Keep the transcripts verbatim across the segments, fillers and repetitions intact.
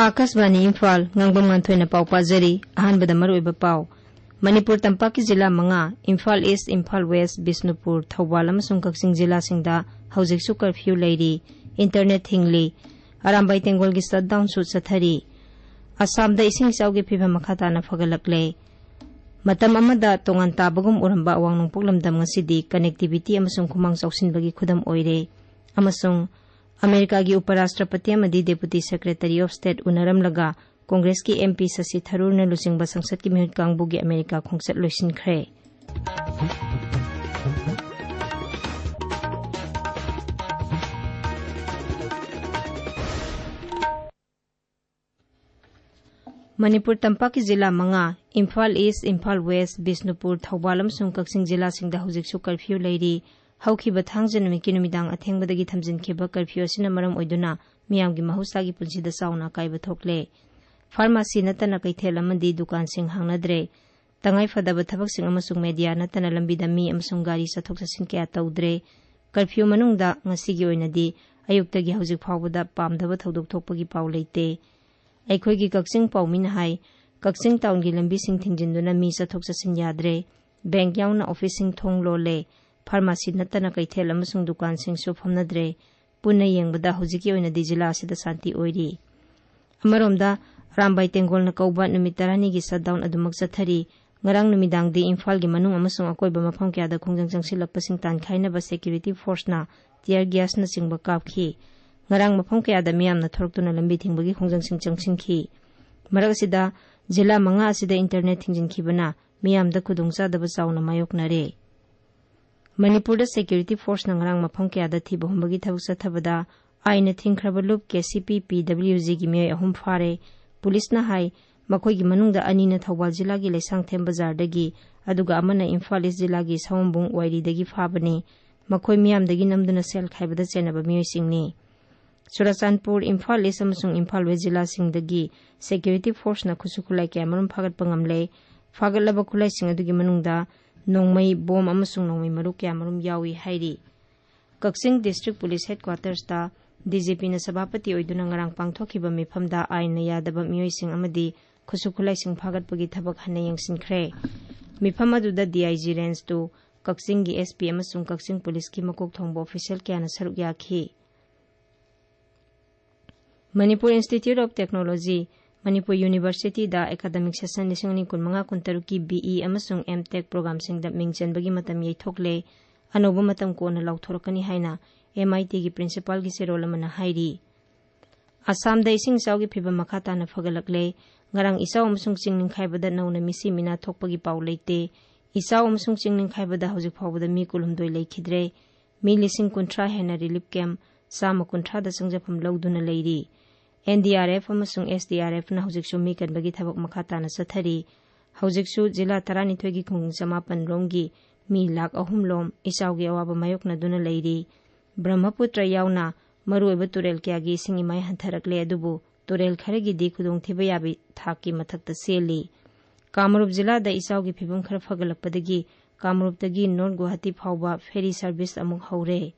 ꯑꯥꯀꯥꯁꯕꯥꯅꯤ ꯏꯝꯐꯥꯜ, ꯉꯥꯡꯕꯝ ꯉꯥꯟꯊꯣꯏꯅ ꯄꯥꯎ ꯄꯥꯖꯔꯤ꯫ ꯑꯍꯥꯟꯕꯗ ꯃꯔꯨꯑꯣꯏꯕ ꯄꯥꯎ꯫ ꯃꯅꯤꯄꯨꯔ ꯇꯝꯄꯥꯛꯀꯤ ꯖꯤꯂꯥ ꯃꯉꯥ, ꯏꯝꯐꯥꯜ ꯏꯁ, ꯏꯝꯐꯥꯜ ꯋꯦꯁ, ꯕꯤꯁꯅꯨꯄꯨꯔ, ꯊꯧꯕꯥꯜ ꯑꯃꯁꯨꯡ ꯀꯛꯆꯤꯡ ꯖꯤꯂꯥꯁꯤꯡꯗ ꯍꯧꯖꯤꯛꯁꯨ ꯀꯔꯐ꯭ꯌꯨ ꯂꯩꯔꯤ꯫ ꯏꯟꯇꯔꯅꯦꯠ ꯊꯤꯡꯂꯤ꯫ ꯑꯔꯥꯝꯕꯥꯏ ꯇꯦꯡꯒꯣꯜꯒꯤ ꯁꯠꯗꯥꯎꯟꯁꯨ ꯆꯠꯊꯔꯤ꯫ ꯑꯁꯥꯝꯗ ꯏꯁꯤꯡ ꯏꯆꯥꯎꯒꯤ ꯐꯤꯕꯝ ꯃꯈꯥ ꯇꯥꯅ ꯐꯒꯠꯂꯛꯂꯦ꯫ ꯃꯇꯝ ꯑꯃꯗ ꯇꯣꯉꯥꯟ ꯇꯥꯕꯒꯨꯝ ꯎꯔꯝꯕ ꯑꯋꯥꯡ ꯅꯣꯡꯄꯣꯛ ꯂꯝꯗꯝ ꯉꯁꯤꯗꯤ connectivity ꯑꯃꯁꯨꯡ ꯈꯨꯃꯥꯡ ꯆꯥꯎꯁꯤꯟꯕꯒꯤ ꯈꯨꯗꯝ ꯑꯣꯏꯔꯦ꯫ ꯑꯃꯁꯨꯡ ꯑꯃꯦꯔꯤꯀꯥꯒꯤ ꯎꯄꯔꯥꯁꯇ꯭ꯔꯄꯇꯤ ꯑꯃꯗꯤ Deputy Secretary of State ꯎꯅꯔꯝꯂꯒ ꯀꯣꯡꯒ꯭ꯔꯦꯁꯀꯤ MP ꯁꯁꯤ ꯊꯔꯨꯔꯅ ꯂꯨꯆꯤꯡꯕ ꯁꯪꯁꯠꯀꯤ ꯃꯤꯍꯨꯠ ꯀꯥꯡꯕꯨꯒꯤ ꯑꯃꯦꯔꯤꯀꯥ ꯈꯣꯡꯆꯠ ꯂꯣꯏꯁꯤꯟꯈ꯭ꯔꯦ꯫ ꯃꯅꯤꯄꯨꯔ ꯇꯝꯄꯥꯛꯀꯤ ꯖꯤꯂꯥ ꯃꯉꯥ, ꯏꯝꯐꯥꯜ ꯏꯁ, ꯏꯝꯐꯥꯜ ꯋꯦꯁ, ꯕꯤꯁꯅꯨꯄꯨꯔ, ꯊꯧꯕꯥꯜ ꯑꯃꯁꯨꯡ ꯀꯛꯆꯤꯡ ꯖꯤꯂꯥꯁꯤꯡꯗ ꯍꯧꯖꯤꯛꯁꯨ ꯀꯔꯐ꯭ꯌꯨ ꯂꯩꯔꯤ꯫ ꯍꯧꯈꯤꯕ ꯊꯥꯡꯖ ꯅꯨꯃꯤꯠꯀꯤ ꯅꯨꯃꯤꯗꯥꯡ ꯑꯊꯦꯡꯕꯗꯒꯤ ꯊꯝꯖꯤꯟꯈꯤꯕ ꯀꯔꯐ꯭ꯌꯨ ꯑꯁꯤꯅ ꯃꯔꯝ ꯑꯣꯏꯗꯨꯅ ꯃꯤꯌꯥꯝꯒꯤ ꯃꯍꯧꯁꯥꯒꯤ ꯄꯨꯟꯁꯤꯗ ꯆꯥꯎꯅ ꯑꯀꯥꯏꯕ ꯊꯣꯛꯂꯦ꯫ ꯐꯥꯔꯃꯥꯁꯤ ꯅꯠꯇꯅ ꯀꯩꯊꯦꯜ ꯑꯃꯗꯤ ꯗꯨꯀꯥꯟꯁꯤꯡ ꯍꯥꯡꯅꯗ꯭ꯔꯦ꯫ ꯇꯉꯥꯏ ꯐꯗꯕ ꯊꯕꯛꯁꯤꯡ ꯑꯃꯁꯨꯡ ꯃꯦꯗꯤꯌꯥ ꯅꯠꯇꯅ ꯂꯝꯕꯤꯗ ꯃꯤ ꯑꯃꯁꯨꯡ ꯒꯥꯔꯤ ꯆꯠꯊꯣꯛ ꯆꯠꯁꯤꯟ ꯀꯌꯥ ꯇꯧꯗ꯭ꯔꯦ꯫ ꯀꯔꯐ꯭ꯌꯨ ꯃꯅꯨꯡꯗ ꯉꯁꯤꯒꯤ ꯑꯣꯏꯅꯗꯤ ꯑꯌꯨꯛꯇꯒꯤ ꯍꯧꯖꯤꯛ ꯐꯥꯎꯕꯗ ꯄꯥꯝꯗꯕ ꯊꯧꯗꯣꯛ ꯊꯣꯛꯄꯒꯤ ꯄꯥꯎ ꯂꯩꯇꯦ꯫ ꯑꯩꯈꯣꯏꯒꯤ ꯀꯛꯆꯤꯡ ꯄꯥꯎꯃꯤꯅ ꯍꯥꯏ, ꯀꯛꯆꯤꯡ ꯇꯥꯎꯟꯒꯤ ꯂꯝꯕꯤꯁꯤꯡ ꯊꯤꯡꯖꯤꯟꯗꯨꯅ ꯃꯤ ꯆꯠꯊꯣꯛ ꯆꯠꯁꯤꯟ ꯌꯥꯗ꯭ꯔꯦ꯫ ꯕꯦꯡꯛ ꯌꯥꯎꯅ ꯑꯣꯐꯤꯁꯁꯤꯡ ꯊꯣꯡ ꯂꯣꯜꯂꯦ꯫ ꯐꯥꯔꯃꯥꯁꯤ ꯅꯠꯇꯅ ꯀꯩꯊꯦꯜ ꯑꯃꯁꯨꯡ ꯗꯨꯀꯥꯟꯁꯤꯡꯁꯨ ꯐꯝꯅꯗ꯭ꯔꯦ꯫ ꯄꯨꯟꯅ ꯌꯦꯡꯕꯗ ꯍꯧꯖꯤꯛꯀꯤ ꯑꯣꯏꯅꯗꯤ ꯖꯤꯂꯥ ꯑꯁꯤꯗ ꯁꯥꯟꯇꯤ ꯑꯣꯏꯔꯤ꯫ ꯑꯃꯔꯣꯝꯗ, ꯑꯔꯥꯝꯕꯥꯏ ꯇꯦꯡꯒꯣꯜꯅ ꯀꯧꯕ ꯅꯨꯃꯤꯠ ꯇꯔꯥꯅꯤꯒꯤ ꯁꯠꯗꯥꯎꯟ ꯑꯗꯨꯃꯛ ꯆꯠꯊꯔꯤ꯫ ꯉꯔꯥꯡ ꯅꯨꯃꯤꯗꯥꯡꯗꯤ ꯏꯝꯐꯥꯜꯒꯤ ꯃꯅꯨꯡ ꯑꯃꯁꯨꯡ ꯑꯀꯣꯏꯕ ꯃꯐꯝ ꯀꯌꯥꯗ ꯈꯣꯡꯖꯪ ꯆꯪꯁꯤꯜꯂꯛꯄꯁꯤꯡ ꯇꯥꯟꯈꯥꯏꯅꯕ ꯁꯦꯀ꯭ꯌꯨꯔꯤꯇꯤ ꯐꯣꯔꯁꯅ ꯇꯤꯌꯔ ꯒ꯭ꯌꯥꯁꯅꯆꯤꯡꯕ ꯀꯥꯞꯈꯤ꯫ ꯉꯔꯥꯡ ꯃꯐꯝ ꯀꯌꯥꯗ ꯃꯤꯌꯥꯝꯅ ꯊꯣꯔꯛꯇꯨꯅ ꯂꯝꯕꯤ ꯊꯤꯡꯕꯒꯤ ꯈꯣꯡꯖꯪꯁꯤꯡ ꯆꯪꯁꯤꯟꯈꯤ꯫ ꯃꯔꯛ ꯑꯁꯤꯗ, ꯖꯤꯂꯥ ꯃꯉꯥ ꯑꯁꯤꯗ ꯏꯟꯇꯔꯅꯦꯠ ꯊꯤꯡꯖꯤꯟꯈꯤꯕꯅ ꯃꯤꯌꯥꯝꯗ ꯈꯨꯗꯣꯡꯆꯥꯗꯕ ꯆꯥꯎꯅ ꯃꯥꯌꯣꯛꯅꯔꯦ꯫ ꯃꯅꯤꯄꯨꯔꯗ ꯁꯦꯀ꯭ꯌꯨꯔꯤꯇꯤ ꯐꯣꯔꯁꯅ ꯉꯔꯥꯡ ꯃꯐꯝ ꯀꯌꯥꯗ ꯊꯤꯕ ꯍꯨꯝꯕꯒꯤ ꯊꯕꯛ ꯆꯠꯊꯕꯗ ꯑꯥꯏꯟꯅ ꯊꯤꯡꯈ꯭ꯔꯕ ꯂꯨꯞ ꯀꯦ ꯁꯤ ꯄꯤ ꯄꯤ ꯗꯕ꯭ꯂꯤꯎ ꯖꯤꯒꯤ ꯃꯤꯑꯣꯏ ꯑꯍꯨꯝ ꯐꯥꯔꯦ꯫ ꯄꯨꯂꯤꯁꯅ ꯍꯥꯏ, ꯃꯈꯣꯏꯒꯤ ꯃꯅꯨꯡꯗ ꯑꯅꯤꯅ ꯊꯧꯕꯥꯜ ꯖꯤꯂꯥꯒꯤ ꯂꯩꯁꯥꯡꯊꯦꯝ ꯕꯖꯥꯔꯗꯒꯤ, ꯑꯗꯨꯒ ꯑꯃꯅ ꯏꯝꯐꯥꯜ ꯏꯁ ꯖꯤꯂꯥꯒꯤ ꯁꯑꯣꯝꯕꯨꯡ ꯋꯥꯏꯔꯤꯗꯒꯤ ꯐꯥꯕꯅꯤ꯫ ꯃꯈꯣꯏ ꯃꯤꯌꯥꯝꯗꯒꯤ ꯅꯝꯗꯨꯅ ꯁꯦꯜ ꯈꯥꯏꯕꯗ ꯆꯦꯟꯅꯕ ꯃꯤꯑꯣꯏꯁꯤꯡꯅꯤ꯫ ꯆꯨꯔꯥꯆꯥꯟꯄꯨꯔ, ꯏꯝꯐꯥꯜ ꯏꯁ ꯑꯃꯁꯨꯡ ꯏꯝꯐꯥꯜ ꯋꯦꯁ ꯖꯤꯂꯥꯁꯤꯡꯗꯒꯤ ꯁꯦꯀ꯭ꯌꯨꯔꯤꯇꯤ ꯐꯣꯔꯁꯅ ꯈꯨꯠꯁꯨ ꯈꯨꯠꯂꯥꯏ ꯀꯌꯥꯃꯔꯨꯝ ꯐꯥꯒꯠꯄ ꯉꯝꯂꯦ꯫ ꯐꯥꯒꯠꯂꯕ ꯈꯨꯠꯂꯥꯏꯁꯤꯡ ꯑꯗꯨꯒꯤ ꯃꯅꯨꯡꯗ ꯅꯣꯡꯃꯩ, ꯕꯣꯝ ꯑꯃꯁꯨꯡ ꯅꯣꯡꯃꯩ ꯃꯔꯨ ꯀꯌꯥꯃꯔꯨꯝ ꯌꯥꯎꯏ ꯍꯥꯏꯔꯤ꯫ ꯀꯛꯆꯤꯡ ꯗꯤꯁꯇ꯭ꯔꯤꯛ ꯄꯨꯂꯤꯁ ꯍꯦꯗꯀ꯭ꯋꯥꯇꯔꯁꯇ ꯗꯤ ꯖꯤ ꯄꯤꯅ ꯁꯚꯥꯄꯇꯤ ꯑꯣꯏꯗꯨꯅ ꯉꯔꯥꯡ ꯄꯥꯡꯊꯣꯛꯈꯤꯕ ꯃꯤꯐꯝꯗ ꯑꯥꯏꯟꯅ ꯌꯥꯗꯕ ꯃꯤꯑꯣꯏꯁꯤꯡ ꯑꯃꯗꯤ ꯈꯨꯠꯁꯨ ꯈꯨꯠꯂꯥꯏꯁꯤꯡ ꯐꯥꯒꯠꯄꯒꯤ ꯊꯕꯛ ꯍꯟꯅ ꯌꯦꯡꯁꯤꯟꯈ꯭ꯔꯦ꯫ ꯃꯤꯐꯝ ꯑꯗꯨꯗ ꯗꯤ ꯑꯥꯏ ꯖꯤ ꯔꯦꯟꯖꯇꯨ, ꯀꯛꯆꯤꯡꯒꯤ ꯑꯦꯁ ꯄꯤ ꯑꯃꯁꯨꯡ ꯀꯛꯆꯤꯡ ꯄꯨꯂꯤꯁꯀꯤ ꯃꯀꯣꯛ ꯊꯣꯡꯕ ꯑꯣꯐꯤꯁꯤꯌꯦꯜ ꯀꯌꯥꯅ ꯁꯔꯨꯛ ꯌꯥꯈꯤ꯫ Manipur institute of technology, Manipur ꯌꯨꯅꯤꯚꯔꯁꯤꯇꯤꯗ ꯑꯦꯀꯥꯗꯃꯤꯛ ꯁꯦꯁꯟ ꯂꯤꯁꯤꯡ ꯑꯅꯤ ꯀꯨꯟꯃꯉꯥ ꯀꯨꯟꯇꯔꯨꯛꯀꯤ ꯕꯤ ꯏ ꯑꯃꯁꯨꯡ ꯑꯦꯝ ꯇꯦꯛ ꯄ꯭ꯔꯣꯒ꯭ꯔꯥꯝꯁꯤꯡꯗ ꯃꯤꯡ ꯆꯟꯕꯒꯤ ꯃꯇꯝ ꯌꯩꯊꯣꯛꯂꯦ꯫ ꯑꯅꯧꯕ ꯃꯇꯝ ꯀꯣꯟꯅ ꯂꯥꯎꯊꯣꯔꯛꯀꯅꯤ ꯍꯥꯏꯅ ꯑꯦꯝ ꯑꯥꯏ ꯇꯤꯒꯤ ꯄ꯭ꯔꯤꯟꯁꯤꯄꯥꯜꯒꯤ ꯆꯦꯔꯣꯜ ꯑꯃꯅ ꯍꯥꯏꯔꯤ꯫ ꯑꯁꯥꯝꯗ ꯏꯁꯤꯡ ꯏꯆꯥꯎꯒꯤ ꯐꯤꯕꯝ ꯃꯈꯥ ꯇꯥꯅ ꯐꯒꯠꯂꯛꯂꯦ꯫ ꯉꯔꯥꯡ ꯏꯆꯥꯎ ꯑꯃꯁꯨꯡ ꯆꯤꯡ ꯅꯤꯡꯈꯥꯏꯕꯗ ꯅꯧꯅ ꯃꯤꯁꯤ ꯃꯤꯅꯥ ꯊꯣꯛꯄꯒꯤ ꯄꯥꯎ ꯂꯩꯇꯦ꯫ ꯏꯆꯥꯎ ꯑꯃꯁꯨꯡ ꯆꯤꯡ ꯅꯤꯡꯈꯥꯏꯕꯗ ꯍꯧꯖꯤꯛ ꯐꯥꯎꯕꯗ ꯃꯤ ꯀꯨꯟꯍꯨꯝꯗꯣꯏ ꯂꯩꯈꯤꯗ꯭ꯔꯦ꯫ ꯃꯤ ꯂꯤꯁꯤꯡ ꯀꯨꯟꯊ꯭ꯔꯥ ꯍꯦꯟꯅ ꯔꯤꯂꯤꯐ ꯀꯦꯝꯞ ꯆꯥꯝꯃ ꯀꯨꯟꯊ꯭ꯔꯥꯗ ꯆꯪꯖꯐꯝ ꯂꯧꯗꯨꯅ ꯂꯩꯔꯤ꯫ ꯑꯦꯟ ꯗꯤ ꯑꯥꯔ ꯑꯦꯐ ꯑꯃꯁꯨꯡ ꯑꯦꯁ ꯗꯤ ꯑꯥꯔ ꯑꯦꯐꯅ ꯍꯧꯖꯤꯛꯁꯨ ꯃꯤ ꯀꯟꯕꯒꯤ ꯊꯕꯛ ꯃꯈꯥ ꯇꯥꯅ ꯆꯠꯊꯔꯤ꯫ ꯍꯧꯖꯤꯛꯁꯨ ꯖꯤꯂꯥ ꯇꯔꯥꯅꯤꯊꯣꯏꯒꯤ ꯈꯨꯡꯒꯪ ꯆꯃꯥꯄꯟ ꯔꯣꯝꯒꯤ ꯃꯤ ꯂꯥꯈ ꯑꯍꯨꯝ ꯂꯣꯝ ꯏꯆꯥꯎꯒꯤ ꯑꯋꯥꯕ ꯃꯥꯌꯣꯛꯅꯗꯨꯅ ꯂꯩꯔꯤ꯫ ꯕ꯭ꯔꯍꯃꯄꯨꯇ꯭ꯔ ꯌꯥꯎꯅ ꯃꯔꯨꯑꯣꯏꯕ ꯇꯨꯔꯦꯜ ꯀꯌꯥꯒꯤ ꯏꯁꯤꯡ ꯏꯃꯥꯏ ꯍꯟꯊꯔꯛꯂꯦ, ꯑꯗꯨꯕꯨ ꯇꯨꯔꯦꯜ ꯈꯔꯒꯤꯗꯤ ꯈꯨꯗꯣꯡꯊꯤꯕ ꯌꯥꯕꯤ ꯊꯥꯛꯀꯤ ꯃꯊꯛꯇ ꯆꯦꯜꯂꯤ꯫ ꯀꯥꯃꯔꯨꯞ ꯖꯤꯂꯥꯗ ꯏꯆꯥꯎꯒꯤ ꯐꯤꯕꯝ ꯈꯔ ꯐꯒꯠꯂꯛꯄꯗꯒꯤ ꯀꯥꯃꯔꯨꯞꯇꯒꯤ ꯅꯣꯔꯠ ꯒꯨꯋꯥꯍꯥꯇꯤ ꯐꯥꯎꯕ ꯐꯦꯔꯤ ꯁꯔꯚꯤꯁ ꯑꯃꯨꯛ ꯍꯧꯔꯦ꯫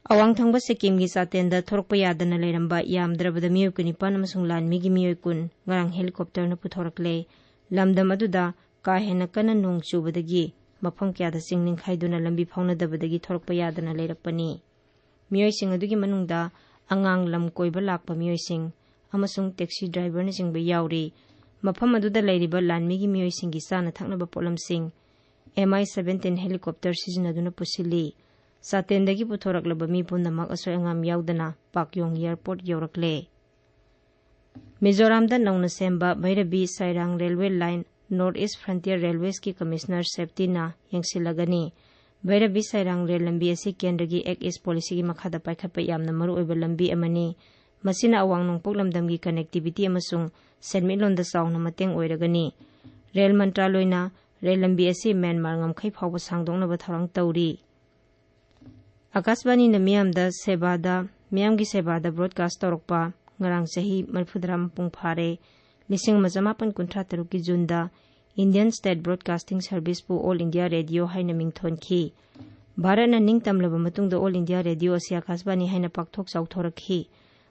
ꯑꯋꯥꯡ ꯊꯪꯕ ꯁꯤꯛꯀꯤꯝꯒꯤ ꯆꯥꯇꯦꯟꯗ ꯊꯣꯔꯛꯄ ꯌꯥꯗꯅ ꯂꯩꯔꯝꯕ ꯌꯥꯝꯗ꯭ꯔꯕꯗ ꯃꯤꯑꯣꯏ ꯀꯨꯟꯅꯤꯄꯥꯟ ꯑꯃꯁꯨꯡ ꯂꯥꯟꯃꯤꯒꯤ ꯃꯤꯑꯣꯏ ꯀꯨꯟ ꯉꯔꯥꯡ ꯍꯦꯂꯤꯀꯣꯞꯇꯔꯅ ꯄꯨꯊꯣꯔꯛꯂꯦ꯫ ꯂꯝꯗꯝ ꯑꯗꯨꯗ ꯀꯥ ꯍꯦꯟꯅ ꯀꯟꯅ ꯅꯣꯡ ꯆꯨꯕꯗꯒꯤ ꯃꯐꯝ ꯀꯌꯥꯗ ꯆꯤꯡ ꯅꯤꯡꯈꯥꯏꯗꯨꯅ ꯂꯝꯕꯤ ꯐꯥꯎꯅꯗꯕꯗꯒꯤ ꯊꯣꯔꯛꯄ ꯌꯥꯗꯅ ꯂꯩꯔꯛꯄꯅꯤ꯫ ꯃꯤꯑꯣꯏꯁꯤꯡ ꯑꯗꯨꯒꯤ ꯃꯅꯨꯡꯗ ꯑꯉꯥꯡ, ꯂꯝ ꯀꯣꯏꯕ ꯂꯥꯛꯄ ꯃꯤꯑꯣꯏꯁꯤꯡ ꯑꯃꯁꯨꯡ ꯇꯦꯛꯁꯤ ꯗ꯭ꯔꯥꯏꯚꯔꯅꯆꯤꯡꯕ ꯌꯥꯎꯔꯤ꯫ ꯃꯐꯝ ꯑꯗꯨꯗ ꯂꯩꯔꯤꯕ ꯂꯥꯟꯃꯤꯒꯤ ꯃꯤꯑꯣꯏꯁꯤꯡꯒꯤ ꯆꯥꯅ ꯊꯛꯅꯕ ꯄꯣꯠꯂꯝꯁꯤꯡ, ꯑꯦꯝ ꯑꯥꯏ ꯁꯚꯦꯟꯇꯤꯟ ꯍꯦꯂꯤꯀꯣꯞꯇꯔ ꯁꯤꯖꯤꯟꯅꯗꯨꯅ ꯄꯨꯁꯤꯜꯂꯤ꯫ ꯆꯥꯇꯦꯟꯗꯒꯤ ꯄꯨꯊꯣꯔꯛꯂꯕ ꯃꯤ ꯄꯨꯝꯅꯃꯛ ꯑꯁꯣꯏ ꯑꯉꯥꯝ ꯌꯥꯎꯗꯅ ꯄꯥꯛꯌꯣꯡ ꯑꯦꯌꯔꯄꯣꯔꯠ ꯌꯧꯔꯛꯂꯦ꯫ ꯃꯤꯖꯣꯔꯥꯝꯗ ꯅꯧꯅ ꯁꯦꯝꯕ Bairabi Sairang railway line north east frontier ꯔꯦꯜꯋꯦꯁꯀꯤ ꯀꯃꯤꯁꯅꯔ ꯁꯦꯞꯇꯤꯅ ꯌꯦꯡꯁꯤꯜꯂꯒꯅꯤ꯫ ꯚꯩꯔꯕꯤ ꯁꯥꯏꯔꯥꯡ ꯔꯦꯜ ꯂꯝꯕꯤ ꯑꯁꯤ ꯀꯦꯟꯗ꯭ꯔꯒꯤ ꯑꯦꯛ ꯏꯁ ꯄꯣꯂꯤꯁꯤꯒꯤ ꯃꯈꯥꯗ ꯄꯥꯏꯈꯠꯄ ꯌꯥꯝꯅ ꯃꯔꯨꯑꯣꯏꯕ ꯂꯝꯕꯤ ꯑꯃꯅꯤ꯫ ꯃꯁꯤꯅ ꯑꯋꯥꯡ ꯅꯣꯡꯄꯣꯛ ꯂꯝꯗꯝꯒꯤ ꯀꯅꯦꯛꯇꯤꯚꯤꯇꯤ ꯑꯃꯁꯨꯡ ꯁꯦꯟꯃꯤꯠꯂꯣꯟꯗ ꯆꯥꯎꯅ ꯃꯇꯦꯡ ꯑꯣꯏꯔꯒꯅꯤ꯫ ꯔꯦꯜ ꯃꯟꯇ꯭ꯔꯥꯂꯣꯏꯅ ꯔꯦꯜ ꯂꯝꯕꯤ ꯑꯁꯤ ꯃ꯭ꯌꯥꯟꯃꯥꯔ ꯉꯝꯈꯩ ꯐꯥꯎꯕ ꯁꯥꯡꯗꯣꯛꯅꯕ ꯊꯧꯔꯥꯡ ꯇꯧꯔꯤ꯫ ꯑꯀꯥꯁꯕꯥꯅꯤꯅ ꯃꯤꯌꯥꯝꯗ ꯁꯦꯕꯥꯗ, ꯃꯤꯌꯥꯝꯒꯤ ꯁꯦꯕꯥꯗ ꯕ꯭ꯔꯣꯗꯀꯥꯁ ꯇꯧꯔꯛꯄ ꯉꯔꯥꯡ ꯆꯍꯤ ꯃꯔꯤꯐꯨꯇꯔꯥ ꯃꯄꯨꯡ ꯐꯥꯔꯦ꯫ ꯂꯤꯁꯤꯡ ꯑꯃ ꯆꯃꯥꯄꯟ ꯀꯨꯟꯊ꯭ꯔꯥ ꯇꯔꯨꯛꯀꯤ ꯖꯨꯟꯗ ꯏꯟꯗꯤꯌꯟ ꯁ꯭ꯇꯦꯠ ꯕ꯭ꯔꯣꯗꯀꯥꯁꯇꯤꯡ ꯁꯔꯚꯤꯁꯄꯨ ꯑꯣꯜ ꯏꯟꯗꯤꯌꯥ ꯔꯦꯗꯤꯑꯣ ꯍꯥꯏꯅ ꯃꯤꯡꯊꯣꯟꯈꯤ꯫ ꯚꯥꯔꯠꯅ ꯅꯤꯡꯇꯝꯂꯕ ꯃꯇꯨꯡꯗ All India Radio ꯑꯁꯤ ꯑꯀꯥꯁꯕꯥꯅꯤ ꯍꯥꯏꯅ ꯄꯥꯛꯊꯣꯛ ꯆꯥꯎꯊꯣꯔꯛꯈꯤ꯫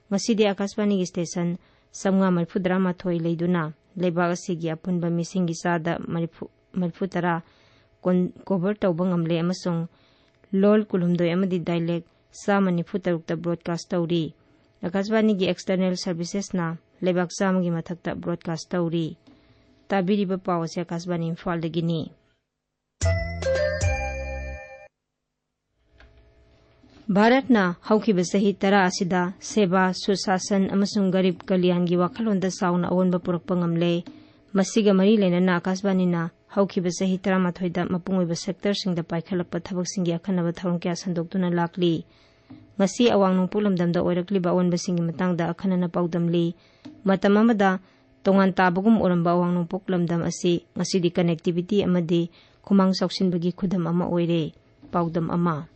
ꯉꯁꯤꯗꯤ ꯑꯀꯥꯁꯕꯥꯅꯤꯒꯤ station ꯆꯥꯝꯃꯉꯥ ꯃꯔꯤꯐꯨ ꯇꯔꯥꯃꯥꯊꯣꯏ ꯂꯩꯗꯨꯅ ꯂꯩꯕꯥꯛ ꯑꯁꯤꯒꯤ ꯑꯄꯨꯟꯕ ꯃꯤꯁꯤꯡꯒꯤ ꯆꯥꯗ ꯃꯔꯤꯐꯨ, ꯃꯔꯤꯐꯨ ꯇꯔꯥ ꯀꯣꯟ-, cover ꯇꯧꯕ ꯉꯝꯂꯦ ꯑꯃꯁꯨꯡ ꯂꯣꯜ ꯀꯨꯟꯍꯨꯝꯗꯣꯏ ꯑꯃꯗꯤ dialect ꯆꯥꯝꯃ ꯅꯤꯐꯨ ꯇꯔꯨꯛꯇ broadcast ꯇꯧꯔꯤ꯫ ꯑꯀꯥꯁꯕꯥꯅꯤꯒꯤ external servicesꯅ ꯂꯩꯕꯥꯛ ꯆꯥꯝꯃꯒꯤ ꯃꯊꯛꯇ broadcast ꯇꯧꯔꯤ꯫ ꯇꯥꯕꯤꯔꯤꯕ ꯄꯥꯎ ꯑꯁꯤ ꯑꯀꯥꯁꯕꯥꯅꯤ ꯏꯝꯐꯥꯜꯗꯒꯤꯅꯤ꯫ ꯚꯥꯔꯠꯅ ꯍꯧꯈꯤꯕ ꯆꯍꯤ ꯇꯔꯥ ꯑꯁꯤꯗ ꯁꯦꯕꯥ, ꯁꯨꯁꯥꯁꯟ ꯑꯃꯁꯨꯡ ꯒꯔꯤꯕ ꯀꯂꯤꯌꯥꯟꯒꯤ ꯋꯥꯈꯜꯂꯣꯟꯗ ꯆꯥꯎꯅ ꯑꯑꯣꯟꯕ ꯄꯨꯔꯛꯄ ꯉꯝꯂꯦ꯫ ꯃꯁꯤꯒ ꯃꯔꯤ ꯂꯩꯅꯅ ꯑꯀꯥꯁꯕꯥꯅꯤꯅ ꯍꯧꯈꯤꯕ ꯆꯍꯤ ꯇꯔꯥꯃꯥꯊꯣꯏꯗ ꯃꯄꯨꯡ ꯑꯣꯏꯕ sectorꯁꯤꯡꯗ ꯄꯥꯏꯈꯠꯂꯛꯄ ꯊꯕꯛꯁꯤꯡꯒꯤ ꯑꯈꯟꯅꯕ ꯊꯧꯔꯝ ꯀꯌꯥ ꯁꯟꯗꯣꯛꯇꯨꯅ ꯂꯥꯛꯂꯤ꯫ ꯉꯁꯤ ꯑꯋꯥꯡ ꯅꯣꯡꯄꯣꯛ ꯂꯝꯗꯝꯗ ꯑꯣꯏꯔꯛꯂꯤꯕ ꯑꯑꯣꯟꯕꯁꯤꯡꯒꯤ ꯃꯇꯥꯡꯗ ꯑꯈꯟꯅꯅ ꯄꯥꯎꯗꯝꯂꯤ꯫ ꯃꯇꯝ ꯑꯃꯗ ꯇꯣꯉꯥꯟ ꯇꯥꯕꯒꯨꯝ ꯑꯣꯏꯔꯝꯕ ꯑꯋꯥꯡ ꯅꯣꯡꯄꯣꯛ ꯂꯝꯗꯝ ꯑꯁꯤ ꯉꯁꯤꯗꯤ connectivity ꯑꯃꯗꯤ ꯈꯨꯃꯥꯡ ꯆꯥꯎꯁꯤꯟꯕꯒꯤ ꯈꯨꯗꯝ ꯑꯃ ꯑꯣꯏꯔꯦ꯫ ꯄꯥꯎꯗꯝ ꯑꯃ꯫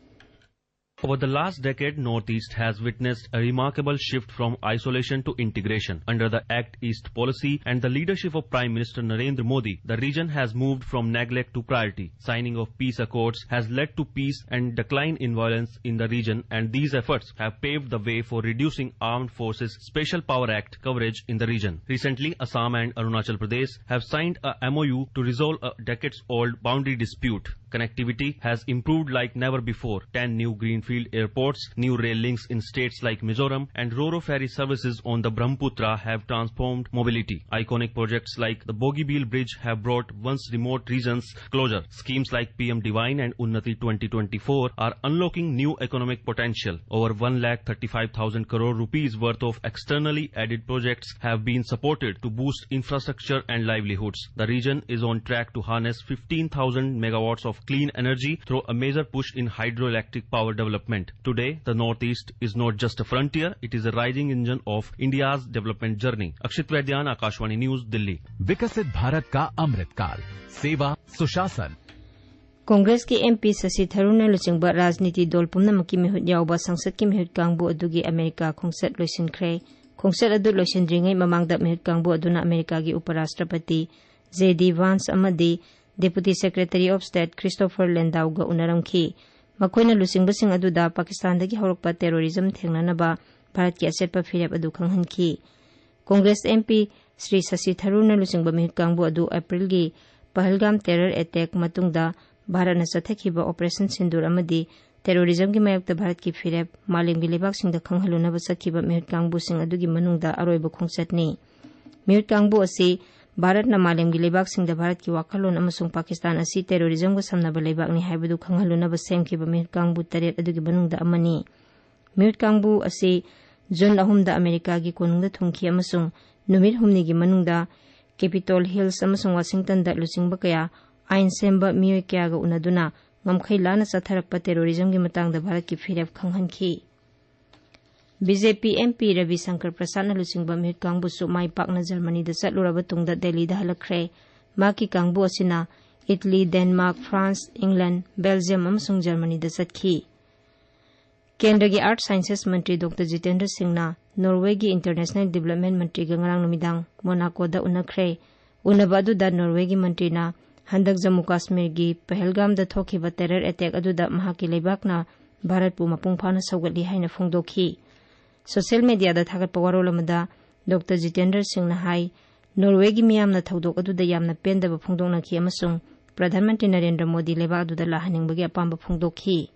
Over the last decade, Northeast has witnessed a remarkable shift from isolation to integration. Under the Act East policy and the leadership of Prime Minister Narendra Modi, the region has moved from neglect to priority. Signing of peace accords has led to peace and decline in violence in the region, and these efforts have paved the way for reducing Armed Forces Special Power Act coverage in the region. Recently, Assam and Arunachal Pradesh have signed a M O U to resolve a decades-old boundary dispute. Connectivity has improved like never before. Ten new greenfield airports, new rail links in states like Mizoram, and Ro-Ro ferry services on the Brahmaputra have transformed mobility. Iconic projects like the Bogibeel Bridge have brought once remote regions closer. Schemes like P M Divine and Unnati twenty twenty-four are unlocking new economic potential. Over one lakh thirty-five thousand crore rupees worth of externally added projects have been supported to boost infrastructure and livelihoods. The region is on track to harness fifteen thousand megawatts of clean energy through a major push in hydroelectric power development. Today, the Northeast is not just a frontier, it is a rising engine of India's development journey. Akshit Vaidyan, Akashvani News, Delhi. विकसित भारत का अमृतकाल। सेवा, सुशासन। ꯀꯣꯡꯒ꯭ꯔꯦꯁꯀꯤ MP ꯁꯁꯤ ꯊꯔꯨꯔꯅ ꯂꯨꯆꯤꯡꯕ ꯔꯥꯖꯅꯤꯇꯤ ꯗꯣꯜ ꯄꯨꯝꯅꯃꯛꯀꯤ ꯃꯤꯍꯨꯠ ꯌꯥꯎꯕ ꯁꯪꯁꯠꯀꯤ ꯃꯤꯍꯨꯠ ꯀꯥꯡꯕꯨ ꯑꯗꯨꯒꯤ ꯑꯃꯦꯔꯤꯀꯥ ꯈꯣꯡꯆꯠ ꯂꯣꯏꯁꯤꯟꯈ꯭ꯔꯦ꯫ ꯈꯣꯡꯆꯠ ꯑꯗꯨ ꯂꯣꯏꯁꯤꯟꯗ꯭ꯔꯤꯉꯩ ꯃꯃꯥꯡꯗ ꯃꯤꯍꯨꯠ ꯀꯥꯡꯕꯨ ꯑꯗꯨꯅ ꯑꯃꯦꯔꯤꯀꯥꯒꯤ ꯎꯄꯔꯥꯁꯇ꯭ꯔꯄꯇꯤ ꯖꯦ ꯗꯤ ꯚꯥꯟꯁ ꯑꯃꯗꯤ Deputy Secretary of State Christopher Landauꯒ ꯎꯅꯔꯝꯈꯤ꯫ ꯃꯈꯣꯏꯅ ꯂꯨꯆꯤꯡꯕꯁꯤꯡ ꯑꯗꯨꯗ ꯄꯥꯀꯤꯁꯇꯥꯟꯗꯒꯤ ꯍꯧꯔꯛꯄ terrorism ꯊꯦꯡꯅꯅꯕ ꯚꯥꯔꯠꯀꯤ ꯑꯆꯦꯠꯄ ꯐꯤꯔꯦꯞ ꯑꯗꯨ ꯈꯪꯍꯟꯈꯤ꯫ ꯀꯣꯡꯒ꯭ꯔꯦꯁ MP ꯁ꯭ꯔꯤ ꯁꯁꯤ ꯊꯔꯨꯔꯅ ꯂꯨꯆꯤꯡꯕ ꯃꯤꯍꯨꯠ ꯀꯥꯡꯕꯨ ꯑꯗꯨ ꯑꯦꯄ꯭ꯔꯤꯜꯒꯤ ꯄꯍꯜꯒꯥꯝ terror attack ꯃꯇꯨꯡꯗ ꯚꯥꯔꯠꯅ ꯆꯠꯊꯈꯤꯕ Operation Sindoor ꯑꯃꯗꯤ terrorismꯒꯤ ꯃꯥꯌꯣꯛꯇ ꯚꯥꯔꯠꯀꯤ ꯐꯤꯔꯦꯞ ꯃꯥꯂꯦꯝꯒꯤ ꯂꯩꯕꯥꯛꯁꯤꯡꯗ ꯈꯪꯍꯜꯂꯨꯅꯕ ꯆꯠꯈꯤꯕ ꯃꯤꯍꯨꯠ ꯀꯥꯡꯕꯨꯁꯤꯡ ꯑꯗꯨꯒꯤ ꯃꯅꯨꯡꯗ ꯑꯔꯣꯏꯕ ꯈꯣꯡꯆꯠꯅꯤ꯫ ꯃꯤꯍꯨꯠ ꯀꯥꯡꯕꯨ ꯑꯁꯤ ꯚꯥꯔꯠꯅ ꯃꯥꯂꯦꯝꯒꯤ ꯂꯩꯕꯥꯛꯁꯤꯡꯗ ꯚꯥꯔꯠꯀꯤ ꯋꯥꯈꯜꯂꯣꯟ ꯑꯃꯁꯨꯡ ꯄꯥꯀꯤꯁꯇꯥꯟ ꯑꯁꯤ terrorismꯒ ꯁꯝꯅꯕ ꯂꯩꯕꯥꯛꯅꯤ ꯍꯥꯏꯕꯗꯨ ꯈꯪꯍꯜꯂꯨꯅꯕ ꯁꯦꯝꯈꯤꯕ ꯃꯤꯍꯨꯠ ꯀꯥꯡꯕꯨ ꯇꯔꯦꯠ ꯑꯗꯨꯒꯤ ꯃꯅꯨꯡꯗ ꯑꯃꯅꯤ꯫ ꯃꯤꯍꯨꯠ ꯀꯥꯡꯕꯨ ꯑꯁꯤ ꯖꯨꯟ ꯑꯍꯨꯝꯗ ꯑꯃꯦꯔꯤꯀꯥꯒꯤ ꯀꯣꯅꯨꯡꯗ ꯊꯨꯡꯈꯤ ꯑꯃꯁꯨꯡ ꯅꯨꯃꯤꯠ ꯍꯨꯝꯅꯤꯒꯤ ꯃꯅꯨꯡꯗ Capitol Hills ꯑꯃꯁꯨꯡ ꯋꯥꯁꯤꯡꯇꯟꯗ ꯂꯨꯆꯤꯡꯕ ꯀꯌꯥ, ꯑꯥꯏꯟ ꯁꯦꯝꯕ ꯃꯤꯑꯣꯏ ꯀꯌꯥꯒ ꯎꯅꯗꯨꯅ ꯉꯝꯈꯩ ꯂꯥꯟꯅ ꯆꯠꯊꯔꯛꯄ terrorismꯒꯤ ꯃꯇꯥꯡꯗ ꯚꯥꯔꯠꯀꯤ ꯐꯤꯔꯦꯞ ꯈꯪꯍꯟꯈꯤ꯫ BJP MP ꯔꯕꯤ ꯁꯪꯀꯔ ꯄ꯭ꯔꯁꯥꯗꯅ ꯂꯨꯆꯤꯡꯕ ꯃꯤꯍꯨꯠ ꯀꯥꯡꯕꯨꯁꯨ ꯃꯥꯏ ꯄꯥꯛꯅ ꯖꯔꯃꯅꯤꯗ ꯆꯠꯂꯨꯔꯕ ꯇꯨꯡꯗ ꯗꯦꯜꯂꯤꯗ ꯍꯜꯂꯛꯈ꯭ꯔꯦ꯫ ꯃꯍꯥꯛꯀꯤ ꯀꯥꯡꯕꯨ ꯑꯁꯤꯅ ꯏꯇꯂꯤ, ꯗꯦꯟꯃꯥꯔꯛ, ꯐ꯭ꯔꯥꯟꯁ, ꯏꯪꯂꯦꯟ, ꯕꯦꯜꯖꯤꯌꯝ ꯑꯃꯁꯨꯡ ꯖꯔꯃꯅꯤꯗ ꯆꯠꯈꯤ꯫ ꯀꯦꯟꯗ꯭ꯔꯒꯤ Earth Sciences ꯃꯟꯇ꯭ꯔꯤ ꯗꯣꯛꯇꯔ ꯖꯤꯇꯦꯟꯗ꯭ꯔ ꯁꯤꯡꯅ ꯅꯣꯔꯋꯦꯒꯤ International Development ꯃꯟꯇ꯭ꯔꯤꯒ ꯉꯔꯥꯡ ꯅꯨꯃꯤꯗꯥꯡ ꯃꯣꯅꯥꯀꯣꯗ ꯎꯅꯈ꯭ꯔꯦ꯫ ꯎꯅꯕ ꯑꯗꯨꯗ ꯅꯣꯔꯋꯦꯒꯤ ꯃꯟꯇ꯭ꯔꯤꯅ ꯍꯟꯗꯛ ꯖꯝꯃꯨ ꯀꯥꯁꯃꯤꯔꯒꯤ ꯄꯍꯜꯒꯥꯝꯗ ꯊꯣꯛꯈꯤꯕ terror attack ꯑꯗꯨꯗ ꯃꯍꯥꯛꯀꯤ ꯂꯩꯕꯥꯛꯅ ꯚꯥꯔꯠꯄꯨ ꯃꯄꯨꯡ ꯐꯥꯅ ꯁꯧꯒꯠꯂꯤ ꯍꯥꯏꯅ ꯐꯣꯡꯗꯣꯛꯈꯤ꯫ Social mediaꯗ ꯊꯥꯒꯠꯄ ꯋꯥꯔꯣꯜ ꯑꯃꯗ ꯗꯣꯛꯇꯔ ꯖꯤꯇꯦꯟꯗ꯭ꯔ ꯁꯤꯡꯅ ꯍꯥꯏ, ꯅꯣꯔꯋꯦꯒꯤ ꯃꯤꯌꯥꯝꯅ ꯊꯧꯗꯣꯛ ꯑꯗꯨꯗ ꯌꯥꯝꯅ ꯄꯦꯟꯗꯕ ꯐꯣꯡꯗꯣꯛꯅꯈꯤ ꯑꯃꯁꯨꯡ ꯄ꯭ꯔꯙꯥꯟ ꯃꯟꯇ꯭ꯔꯤ ꯅꯔꯦꯟꯗ꯭ꯔ ꯃꯣꯗꯤ ꯂꯩꯕꯥꯛ ꯑꯗꯨꯗ ꯂꯥꯛꯍꯟꯅꯤꯡꯕꯒꯤ ꯑꯄꯥꯝꯕ ꯐꯣꯡꯗꯣꯛꯈꯤ꯫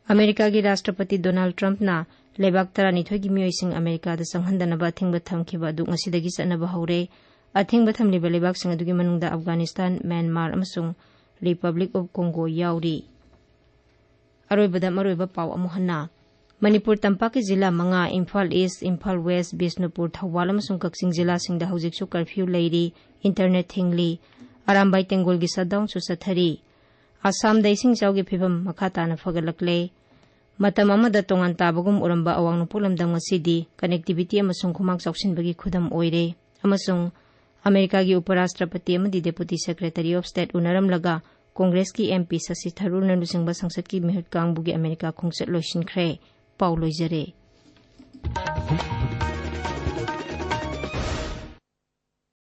ꯑꯃꯦꯔꯤꯀꯥꯒꯤ ꯔꯥꯁꯇ꯭ꯔꯄꯇꯤ ꯗꯣꯅꯥꯜꯗ ꯇ꯭ꯔꯝꯞꯅ ꯂꯩꯕꯥꯛ ꯇꯔꯥꯅꯤꯊꯣꯏꯒꯤ ꯃꯤꯑꯣꯏꯁꯤꯡ ꯑꯃꯦꯔꯤꯀꯥꯗ ꯆꯪꯍꯟꯗꯅꯕ ꯑꯊꯤꯡꯕ ꯊꯝꯈꯤꯕ ꯑꯗꯨ ꯉꯁꯤꯗꯒꯤ ꯆꯠꯅꯕ ꯍꯧꯔꯦ꯫ ꯑꯊꯤꯡꯕ ꯊꯝꯂꯤꯕ ꯂꯩꯕꯥꯛꯁꯤꯡ ꯑꯗꯨꯒꯤ ꯃꯅꯨꯡꯗ ꯑꯐꯒꯥꯅꯤꯁꯇꯥꯟ, ꯃ꯭ꯌꯥꯟꯃꯥꯔ ꯑꯃꯁꯨꯡ Republic of Congo ꯌꯥꯎꯔꯤ꯫ ꯑꯔꯣꯏꯕꯗ ꯃꯔꯨꯑꯣꯏꯕ ꯄꯥꯎ ꯑꯃꯨꯛ ꯍꯟꯅ꯫ ꯃꯅꯤꯄꯨꯔ ꯇꯝꯄꯥꯛꯀꯤ ꯖꯤꯂꯥ ꯃꯉꯥ, ꯏꯝꯐꯥꯜ ꯏꯁ, ꯏꯝꯐꯥꯜ ꯋꯦꯁ, ꯕꯤꯁꯅꯨꯄꯨꯔ, ꯊꯧꯕꯥꯜ ꯑꯃꯁꯨꯡ ꯀꯛꯆꯤꯡ ꯖꯤꯂꯥꯁꯤꯡꯗ ꯍꯧꯖꯤꯛꯁꯨ curfew ꯂꯩꯔꯤ, internet ꯊꯤꯡꯂꯤ꯫ ꯑꯔꯥꯝꯕꯥꯏ ꯇꯦꯡꯒꯣꯜꯒꯤ shutdownꯁꯨ ꯆꯠꯊꯔꯤ꯫ ꯑꯁꯥꯝꯗ ꯏꯁꯤꯡ ꯏꯆꯥꯎꯒꯤ ꯐꯤꯕꯝ ꯃꯈꯥ ꯇꯥꯅ ꯐꯒꯠꯂꯛꯂꯦ꯫ ꯃꯇꯝ ꯑꯃꯗ ꯇꯣꯉꯥꯟ ꯇꯥꯕꯒꯨꯝ ꯎꯔꯝꯕ ꯑꯋꯥꯡ ꯅꯣꯡꯄꯣꯛ ꯂꯝꯗꯝ ꯉꯁꯤꯗꯤ connectivity ꯑꯃꯁꯨꯡ ꯈꯨꯃꯥꯡ ꯆꯥꯎꯁꯤꯟꯕꯒꯤ ꯈꯨꯗꯝ ꯑꯣꯏꯔꯦ꯫ ꯑꯃꯁꯨꯡ ꯑꯃꯦꯔꯤꯀꯥꯒꯤ ꯎꯄꯔꯥꯁꯇ꯭ꯔꯄꯇꯤ ꯑꯃꯗꯤ Deputy Secretary of State ꯎꯅꯔꯝꯂꯒ ꯀꯣꯡꯒ꯭ꯔꯦꯁꯀꯤ MP ꯁꯁꯤ ꯊꯔꯨꯔꯅ ꯂꯨꯆꯤꯡꯕ ꯁꯪꯁꯠꯀꯤ ꯃꯤꯍꯨꯠ ꯀꯥꯡꯕꯨꯒꯤ ꯑꯃꯦꯔꯤꯀꯥ ꯈꯣꯡꯆꯠ ꯂꯣꯏꯁꯤꯟꯈ꯭ꯔꯦ꯫ ꯄꯥꯎ ꯂꯣꯏꯖꯔꯦ꯫